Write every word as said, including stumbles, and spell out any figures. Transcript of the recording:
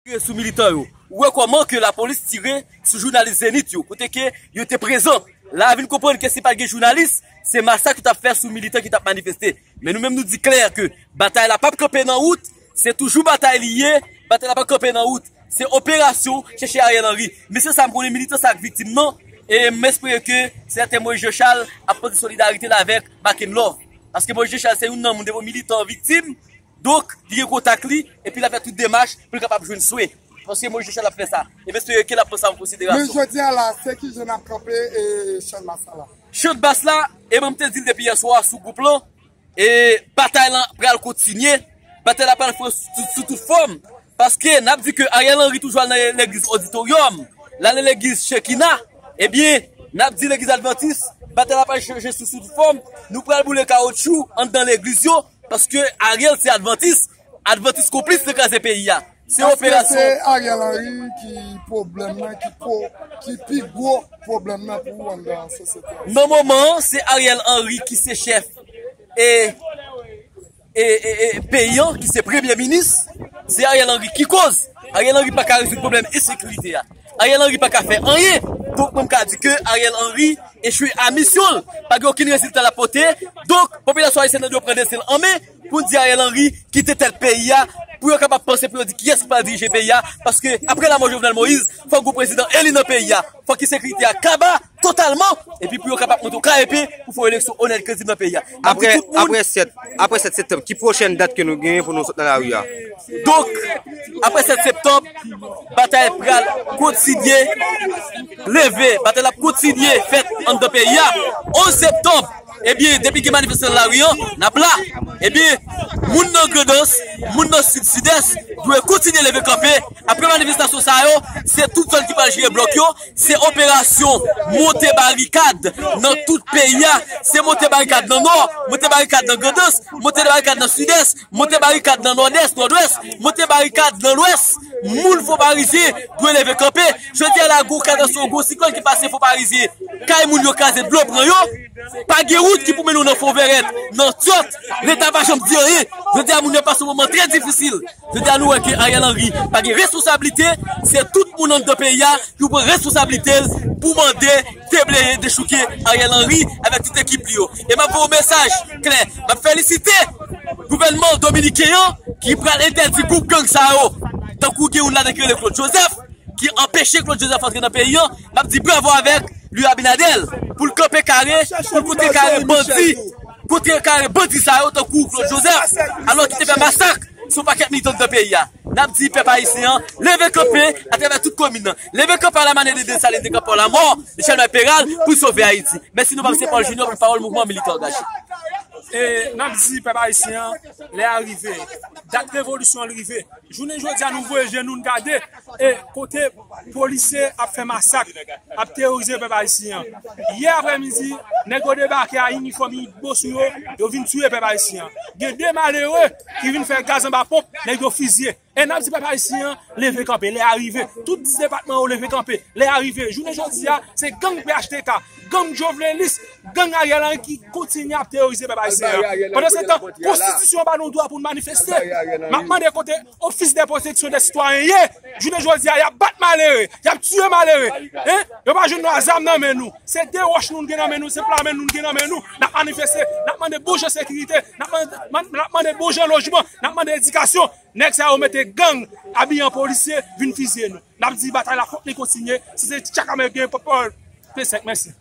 Tire sou militan yo. Ou wè kòman ke lapolis tire sou jounalis Zenith yo, kote ke yo te prezan. La a vin konprann ke si pa t gen jounalis, se masak yo t ap fè sou militan ki t ap manifeste. Men nou menm nou di klè ke batay la p ap kanpe nan wout, se toujou batay li ye, batay la p ap kanpe nan wout. Se operasyon chèche Ariel Henry. Mesye sa m konnen militan sa k viktim nan, e m espere ke sèten Moïse Jean Charles ap pote solidarite l avèk Back in Love. Paske Moïse Jean Charles se youn nan moun depi militan viktim, donk li gen kontak li, epi l ap fè tout demach pou l kapab jwenn swen. Paske Moïse Jean Charles ap fè sa. E m espere ke l ap pran sa an konsiderasyon. Men jodi a la, se kijan n ap kanpe e Chann Bas la la? Chann Bas la, e m te di l depi yè swa sou gwoup lan, e batay lan pral kontinye. Batay la pral fè sou, sou tout fòm. Paske n ap di ke Ariel Henry toujou al nan legliz Oditoryòm, l al nan legliz Chekina. Ebyen, n ap di legliz Advantis, batay la pral chanje sou, sou tout fòm. Nou pral boule kawotchou anndan legliz yo, paske Ariel se Advantis. Advantis konplis nan kraze peyi a. Se operasyon. Èske se Ariel Henry ki pwoblèm nan, ki po, ki pi gwo pwoblèm nan pou ou anndan sosyete a? Nan moman an, se Ariel Henry ki se chèf e, e, e, e peyi an, ki se premye minis. Se Ariel Henry ki koz. Ariel Henry pa ka rezoud pwoblèm ensekirite a. Ariel Henry pa ka fè anyen. Donk, mwen, m ka di ke Ariel Henry echwe a misyon l. Pa gen okenn rezilta l ap pote. Donk, popilasyon ayisyèn nan dwe pran desten l an men pou n di Ariel Henry kite tèt peyi a, pou yo kapab panse, pou yo di kiyès ki pral dirije peyi a. Paske, apre lanmò Jovenel Moïse, fòk gon prezidan eli nan peyi a. Fòk ensekirite a kaba totalman, epi pou yo kapab monte yon K E P pou fè yon eleksyon onèt, kredib nan peyi a. N ap di Apre, tout moun apre sèt, apre sèt septanm, ki pwochèn dat ke nou genyen pou nou sot nan lari a? Donk, apre sèt septanm, batay pral kontinye leve, batay la ap kontinye fèt anndan peyi a. Onz septanm, ebyen, depi gen manifestasyon nan lari an, n ap la. Ebyen, moun nan Grandans, moun nan Sid, Sidès, dwe kontinye leve kanpe. Apre manifestasyon sa yo, se tout zòn ki pral jere blòk yo, se operasyon monte barikad nan tout peyi a. Se monte barikad nan Nò, monte barikad nan Grandans, monte barikad nan Sidès, monte barikad nan Nòdès, Nòdwès, monte barikad nan Lwès. Moun Fon Parizyen dwe leve kanpe. Jodi a la, gwo katastwòf, gwo siklòn ki pase Fon Parizyen. Kay moun yo kraze, dlo pran yo. Pa gen wout ki pou mennen w nan Fon Vèrèt, nan Tyòt. Leta pa janm di anyen. Jodi a, moun yo pase yon moman trè difisil. Jodi a, nou wè ke Ariel Henry pa gen responsablite. Se tout moun anndan peyi a ki pran responsablite l pou mande debleye, dechouke Ariel Henry avèk tout ekip li yo. E m ap voye yon mesaj klè. M ap felisite gouvènman dominiken an ki pral entèdi gwoup gang sa yo. Tankou gen youn ladan ki rele Claude Joseph, ki anpeche Claude Joseph antre nan peyi an. M ap di bravo avèk Luy Abinader pou l kanpe kare, pou l kontrekare bandi, kontrekare bandi sa yo tankou Claude Joseph, alò ki te fè masak sou pakèt militan anndan peyi a. N ap di pèp ayisyen an, leve kanpe atravè tout komin nan. Leve kanpe à la manière de Dessalines te kanpe à la mort de Chalmay Peral pou sove Ayiti. Mèsi, non pa m se Paul Junior, pòtpawòl Mouvman Militan Angaje. E n ap di pèp ayisyen an, lè a rive. Dat revolisyon an rive. Jounen jodi a, nou voye je nou, n gade, e kote polisye ap fè masak, ap teworize pèp ayisyen an. Yè aprèmidi, nèg yo debake a inifòm Igbo sou yo, yo vin tiye pèp ayisyen an. Gen de malere ki vin fè gaz anba ponp, nèg yo fizye. E n ap di pèp ayisyen an, leve kanpe, lè a rive. Tout dis depatman yo leve kanpe, lè a rive. Jounen jodi a, se gang P H T K, gang Jovenelis, gang Ariel Henry ki kontinye ap teworize pèp ayisyen an. Pandansetan, konstitisyon an ba nou dwa pou n manifeste. M ap mande kote Office de Protection des Citoyens ye. Jounen jodi a, y ap bat malere, y ap tiye malere. Hein? Yo pa jwenn yon zam nan men nou. Se de wòch nou gen nan men nou, se pla men nou gen nan men nou. N ap manifeste, n ap mande bon jan sekirite, n ap mande, n ap mande bon jan lojman, n ap mande edikasyon. Nèg sa yo mete gang, abiye an polisye, vin fizye nou. N ap di batay la fòk li kontinye. Se te Tchak Ameriken, pòtpawòl P senk, mèsi.